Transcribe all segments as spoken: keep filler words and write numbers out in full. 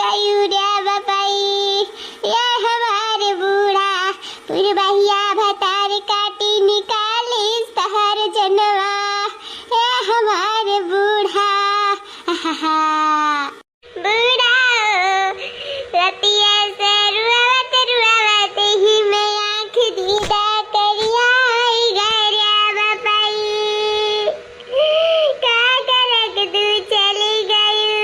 आयु रे बपई, ये हमार बूढ़ा, पुरबहिया भतार काटी निकालिस तहर जनवा, ये हमार बूढ़ा। बूढ़ा, रतिया से रुआवत रुआवत ही में आँख दीदा करिया आई गया बपई। का करक तू चली गयू?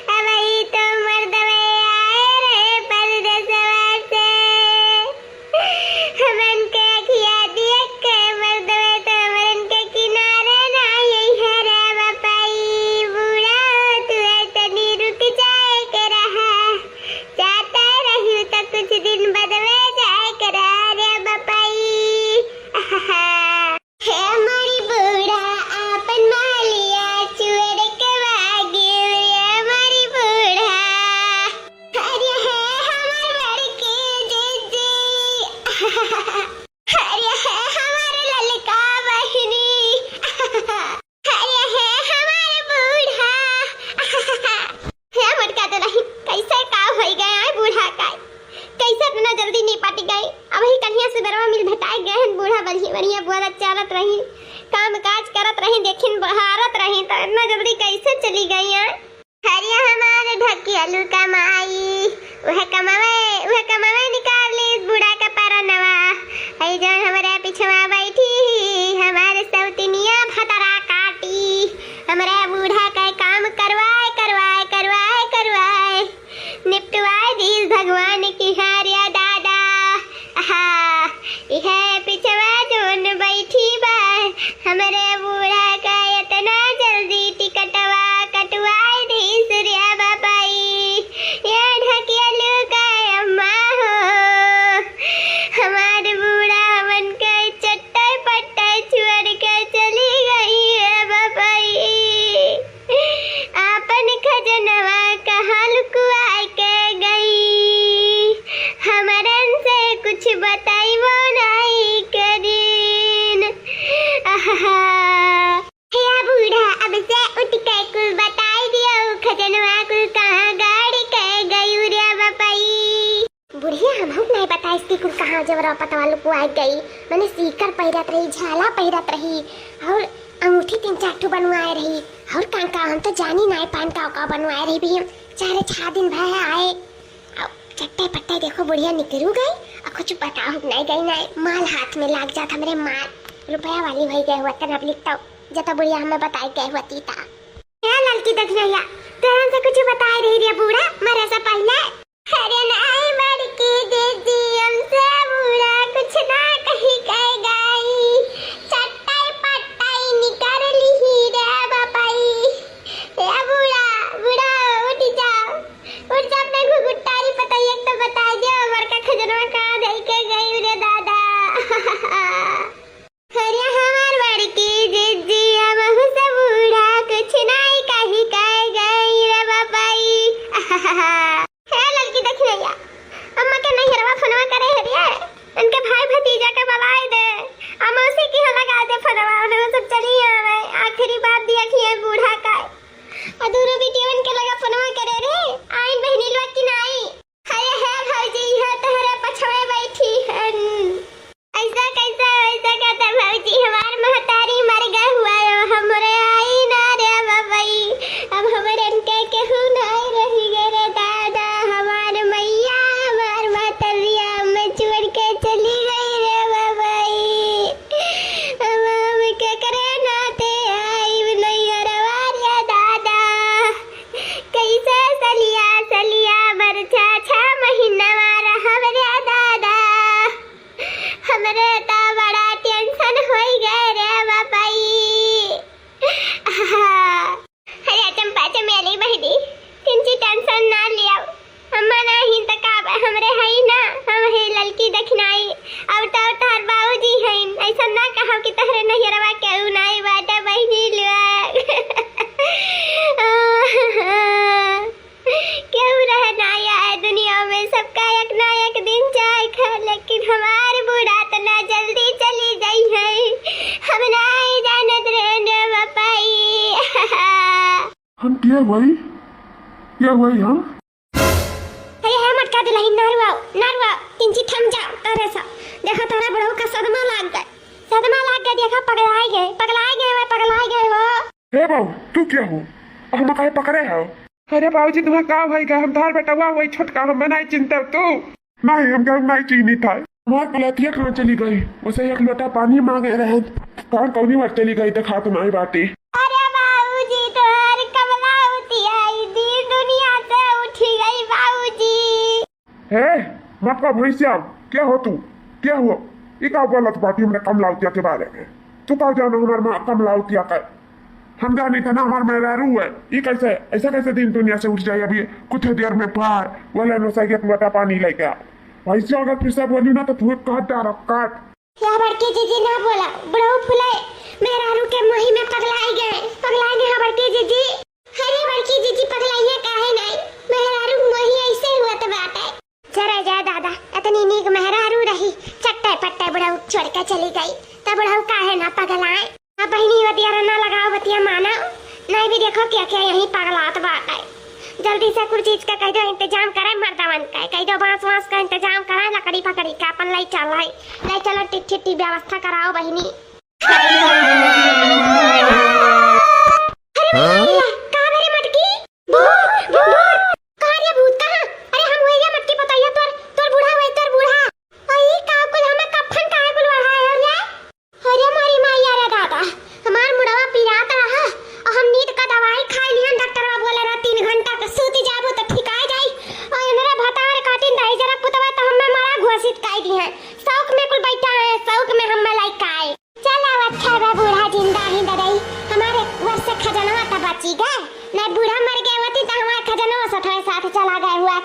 अबही तो मर्दवे आए रहे परदेसवा से। हमन के अखिया देख के मर्दवे तो हमन के किनारे ना यही है रे बपई। बूढ़ा तू है तनी रुक जाए के रहा। जाते रही तो कुछ दिन बदवे जाए के रहा रे बपई। हे मोरी बूढ़ा, आपन मालिया चुअर के भागिल, हे मोरी बूढ़ा। अरे हे हमार बड़की जीजी। अरे हे हमार ललका बहिनी। अरे हे हमार बूढ़ा। हे मोटका दुलहिन, कैसे का होई गए आए बूढ़ा का? कैसे इतना जल्दी निपट गए? अबही कन्हिया से बरवा मिल भेटाए गए हैं बूढ़ा, बढ़िया बढ़िया बोलत चालत रही, काम काज करत रही, देखिन बहारत रही, तो इतना जल्दी कैसे चली गई आए? हरिया हमार ढकियलू कमाई, वह कमावे, वह कमावे निकाल ली बूढ़ा का परनवा। हई जौन हमरे पिछवा बैठी ही, हमार सौतिनिया भतरा काटी, हमरे बूढ़ा का काम करवाए, करवाए, करवाए, करवाए। निपटवाए दीस भगवान की हारिया दादा। आहा, इहे पिछवा जोन बैठी बा, हमरे बूढ़ा का इतना जल्दी टिकटवा कटवाए दीस रे बपई। ये ढकियलू का अम्मा हो, हमार बूढ़ा हमन के चट्टे पट्टे छोड़ के चली गई है बपई। आपन खजनवा कहाँ लुकुआ के गई, हमरन से कुछ बताइबो नाई करीन। आहा। हे बूढ़ा, अब से उठ के कुल बताई दियो, खजनवा कुल कहाँ गाड़ के गई रे बपई। बुढ़िया हमहू के नाई बताइस कि कुल कहाँ जेवरा पतवा लुकुआ गई। मने सीकर पहिरत रही, झाला पहिरत रही और अंगूठी तीन चार ठो बनवाए रही। और का का हम तो जानी नाई पान का का बनवाए रही भी हम। चारे छह दिन भय आए। और चट्टे पट्टे देखो बुढ़िया निकरू गई और कुछ बताओ नाई गई नाई। माल हाथ में लाग जात हमरे माल। रुपया वाली भई गए हुआ तन अब लिखता जता बुढ़िया हमें बताई गए हुआ तीता। ए ललकी दखिनैया, तोहरन से कुछ बताए रही रे बूढ़ा, मरे से पहिले। अरे नाई बड़की दीदी, हमसे बूढ़ा कुछ ना कही के गई। चट्टाई पट्टाई निकर लिही रे बपई। ए बूढ़ा, बूढ़ा, उठ जा, उठ जा, अपने घुघुटारी पतैया के तो बताई दे, बड़का खजनवा कहाँ धई के गई रे दादा। अरे हमार बड़की जिज्जी, हमहू से बूढ़ा कुछ नाई कही के गई रे बपई। हे ललकी दखिनैया, अम्मा के नैहरवा फोनवा करे हरिये, उनके भाई भतीजा के बुलाए दे, आ मौसी की हो लगा दे फोनवा, उन्हें सब चली आवे, आखिरी बात दिया कि ये बूढ़ा का। आ दूनो बिटियवन के लगा फोनवा करे रे, आइन बहिनी लोग की नाई। अरे हे भौजी, इहे तोहरे पछवे बैठी हन। ऐसा कैसा, ऐसा कहता भौजी, हमार महतारी मर गए हुआ है, हमरे आई ना रे बबई। अब हमरे इनके केहू नाई रही गए रे दादा, हमार मैया, हमार महतरिया, हमें छोड़ के चली गई रे बबई। अब हम केकरे नाते आइब नैहरवा रे दादा। कैसे सलिया, सलिया बरछा छह महीना रहब रे दादा। हमरे त बड़ा tension होई गए रे बपई। अरे चंपा चमेली बहिनी, तिनची tension ना लियाओ। अम्मा नाही त का बा, हमरे हई ना, हम है ललकी दखिनाई। अब तो तोहर बाबूजी हईन, ऐसा ना कहो कि तोहरे नैहरवा केहू नाही बाटे बहिनी लोग। केहू रहे ना आए दुनिया में, सबका एक ना एक दिन जाए खा, लेकिन हमार बूढ़ा तना जल्दी चली जाई है। हम नाई जानत रहे रे बपई। हम के भाई? के भाई हम? देखा, पगलाइ गए, पगलाइ गए, वह पगलाइ गए हो। हे बाबू, तू क्या हो? हम काहे पकड़े हो? अरे बाबूजी, तुम्हें का भई का? हम तोहार बेटवा होई छोटका, हम बनाई चिंता तू। नहीं, हम केहू नहीं चीन्ही था। हमार कलतिया कहाँ चली गई? वैसे एक लोटा पानी मांगे रहे, कहाँ कौनी बार चली गई, देखात नहीं बाटे। अरे बाबूजी, तोहार कमलावतिया ई दीन दुनिया से उठी गई बाबूजी। हे, मटका भैंसिया, क्या हो तू? क्या हुआ? ई का बोलत बाटी हमरे कमलावतिया के बारे में? तू का जानो हमार माँ कमलावतिया का? हम जानी था ना हमार मेहरारू है। ई कैसे, ऐसा कैसे दीन दुनिया से उठ जाए? अभी कुछ देर में बाहर वाला नौसैया तू लोटा पानी लेके आ। भैंसिया अगर फिर से बोली ना तो तू काट डालो, काट। या बड़की जीजी ना बोला, बुढ़ऊ फुलाए मेहरारू के मोही में पगलाई गए, पगलाई गए बड़की जीजी। अरे बड़की जीजी पगलाइया काहे नाई, मेहरारू मोही ऐसे हुआ तो बात है। जरा जा दादा, इतनी नीक मेहरारू रही, चट्टे पट्टे बुढ़ऊ छोड़ के चली गई, तब बुढ़ऊ काहे ना पगलाए। अब बहिनी बतिया ना लगाओ, बतिया माना, नहीं भी देखो क्या क्या यहीं पगलात बाटे। जल्दी से कुल चीज का कह दो इंतजाम करे मर्दवन का, कह दो बांस वांस का इंतजाम करे, लकड़ी फकड़ी का अपन लाई चल है, लाई चलो टिट्ठी व्यवस्था कराओ बहिनी। अरे भैया, का मेरे मटकी? भूत, भूत, भूत। कहाँ रे भूत, कहाँ? अरे हम होइया मटकी पतोहिया तोर, तोर बूढ़ा होई, तोर बूढ़ा। अई का कुल हमें कफन काहे कुल ओढ़ाए हो रे? अरे मोरी माई, अरे दादा, हमार मुड़वा पिरात रहा और हम नींद का दवाई खाए लिहन, डॉक्टरवा बोले रहा तीन घंटा के सूती जाबो तो ठिकाए जाई। और इनरे भतार काटिन दही जरा पुतवा तो हमें मरा घोषित काई दिहन। शौक में कुल बैठा है, शौक में हमें लाई काए। चल अब अच्छा बा बूढ़ा जिंदा ही ददई, हमारे वर्ष खजनवा तो बची गए, नहीं बूढ़ा मर गए होती तो हमारे खजनवा सठवे साथ चला गए हुआ।